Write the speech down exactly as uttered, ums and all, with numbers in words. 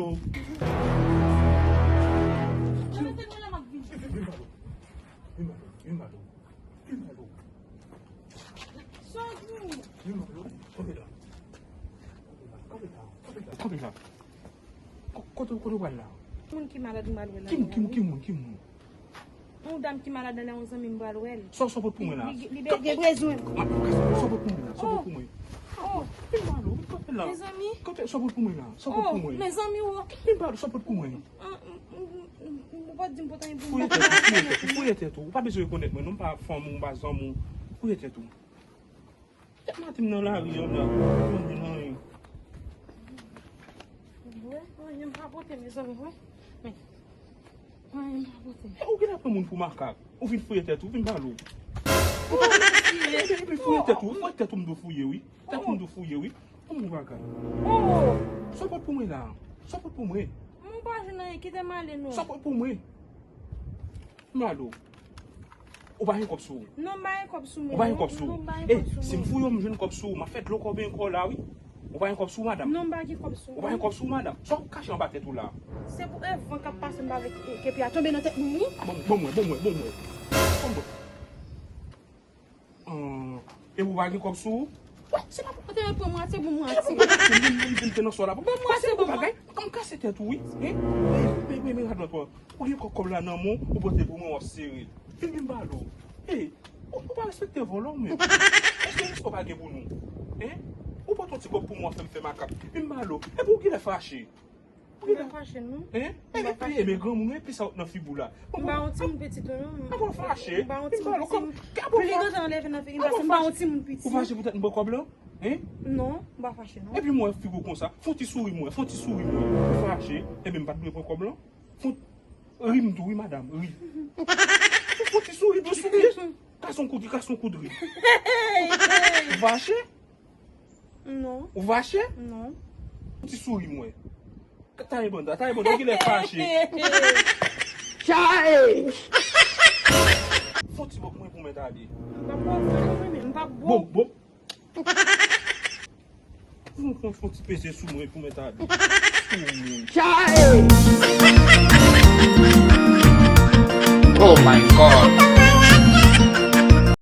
Vin ba do. Vin ba do. Vin ba do. Vin ba do. Sa w di? Vin ba do. Kanpe la. Kanpe la. Kanpe la. Kanpe la. Ko-, kote, kote w pral la? Moun ki malad, ou mal wè la. Ki, ki, ki moun, ki moun? Yon dam ki malad la, yon zanmi m pral wè l. Sa, sa w pot pou mwen la? Li, li, li gen bezwen. Sa w pot pou mwen la? Sa w pot pou mwen? Oh, vin ba do, kanpe la. Mezanmi. Kanpe, sa w pot pou mwen la? Sa w pot pou mwen? Oh, mezanmi, oh. Vin ba do, sa w pot pou mwen? Ah, m, m, m, m, ou pa t di m pot anyen pou mwen. Fouye tèt ou, fouye tèt ou, fouye tèt ou. Ou pa bezwen rekonèt mwen, non, m pa fanm ou, m pa zanm ou. Fouye tèt ou. Tèt maten m nan lari an la. Mwen menm anyen. Wè, anyen m pa pote, mezanmi, wè. Men, anyen m pa pote. E ou genlè pran moun pou makak. Ou vin fouye tèt ou, vin ba do. Oh, mesye. Epi fouye tèt ou, fouye tèt ou m do fouye, wi. Tèt ou m do fouye, wi. Pou mwen bagay. Oh! Sa w pot pou mwen la? Sa w pot pou mwen? Mwen pa jwenn anyen, kite m ale non. Sa w pot pou mwen? Malo. Ou pa gen kòb sou ou? Non, m pa gen kòb sou mwen. Ou pa gen kòb sou ou? Non, m pa gen kòb sou mwen. Ey, si m fouye w, m jwenn kòb sou ou, m ap fè dlo kòb ankò la, wi. Ou pa gen kòb sou ou, madanm? Non, m pa gen kòb sou mwen. Ou pa gen kòb sou ou, madanm? Sa w kache anba tèt ou la? Se pou e van k ap pase m pa vle ke, ke pye a tonbe nan tèt moun, wi. Bon, bon mwen, bon mwen, bon mwen. Bon mwen. Ahn, e ou pa gen kòb sou ou? Wè, se pa pou. Ou te pran mwatye, bon mwatye. Mwen, mwen, mwen, mwen te nan sò la. Bon mwatye, bon bagay. Kòm kase tèt ou, wi. Hein? Men, men, men, men, gad lòt, ou gen kòb, kòb la nan men w, ou pote pou mwen, w ap sere. Vin, vin ba do. Hey, ou, ou pa respekte vòlò, men. Èske respè w pa gen pou nou? Hein? Ou pote yon ti kòb pou mwen, w ap fè m fè makak. Vin ba do. Epi ou genlè fache. Ou genlè fache, non? Hein? Epi, epi granmoun, epi sa w nan figi w la. M pa yon timoun pitit, non. Apa w fache? M pa yon timoun pitit. Pli gentan anleve nan figi m, paske m pa yon timoun pitit. Ou fache poutèt m pran kòb lan? Hein? Non, m pa fache, non. Epi mwen figi w konsa. Fè yon ti souri mwen, fè yon ti souri mwen. Ou fache? Ebyen, m pa t dwe pran kòb lan? Fè yon, ri m tou, wi, madanm, ri. Fè yon ti souri, ti souri. Kase yon kout, kase yon kout ri. Ou fache? Non. Ou fache? Non. Yon ti souri mwen. Taye banda, taye banda, ou genlè fache. Chae! Fè yon ti bò pou mwen pou mèt ale. M p ap bò, frè, non, men m p ap bò. Bon, bon. Fè, fè, fè yon ti peze sou mwen pou mèt ale. Sou mwen. Chae! Oh my God!